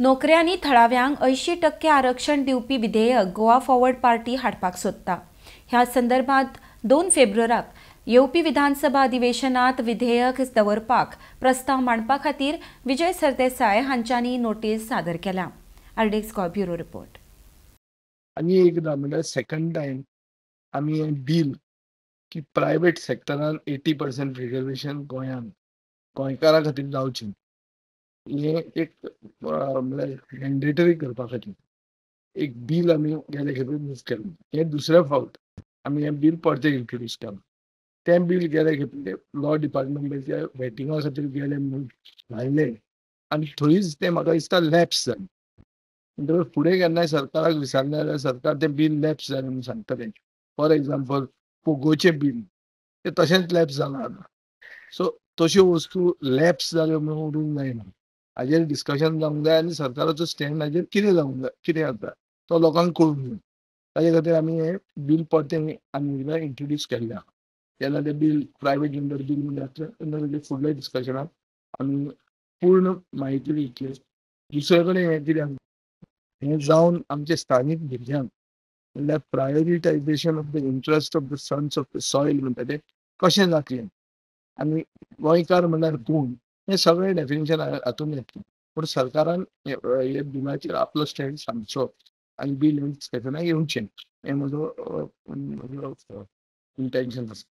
नोकऱ्यांनी थळाव्यांक 80% आरक्षण दिवपी विधेयक गोवा फॉरवर्ड पार्टी हाडपाक सोदता. ह्या संदर्भात 2 फेब्रुवाराक येवपी विधानसभा अधिवेशनात विधेयक दवरपाक प्रस्ताव मांडपा खातीर विजय सरदेसाय हांच्यांनी नोटीस सादर केल्या. RDX Goa bureau report. आनी एकदां म्हणल्यार सेकंड टायम आमी हें बील की प्रायवेट सेक्टरान 80% रिजर्वेशन गोंयांत गोंयकारां खातीर जावचें हें एक म्हणल्यार मॅन्डेटरी करपा खातीर एक बील आमी गेले खेपे मूव केलें. हें दुसऱ्या फावट आमी हें बील परतें इंट्रोड्यूस केलां. तें बील गेले खेपे लॉ डिपार्टमेंटाच्या वेटिंगा खातीर गेलें म्हणून घाडलें आनी थंयच तें म्हाका दिसता लॅप्स जालें. म्हणटकच फुडें केन्नाय सरकाराक विचारलें जाल्यार सरकार तें बील लॅप्स जालें म्हणून सांगतलें. फॉर एग्जाम्पल पोगोचें बील तें तशेंच लॅप्स जालां आतां. सो तश्यो वस्तू लॅप्स जाल्यो म्हणून उरूंक जायना. हाजेर डिस्कशन जावंक जाय आनी सरकाराचो स्टँड हाजेर कितें जावंक जाय, कितें आसा तो लोकांक कळूंक जाय. ताजे खातीर आमी हें बील परतें आनी एकदां इंट्रोड्यूस केल्लें आहा. जेन्ना तें बील प्रायवेट मेंबर बील म्हणून जातलें तेन्ना तेजेर फुडल्या डिस्कशनाक आमी पूर्ण म्हायती दितले. दुसरे कडेन हें कितें हें जावन आमचे स्थानीक भुरग्यांक म्हणल्यार prioritisation of the interest of the sons of the soil म्हणटा तें कशें जातलें आनी गोंयकार म्हणल्यार कोण हें सगळें डेफिनेशन हातूंत येतलें. पूण सरकारान हे बिलाचेर आपलो स्टँड सांगचो आनी बील डिस्कशनाक येवचें हें म्हजो इंटेन्शन आसा.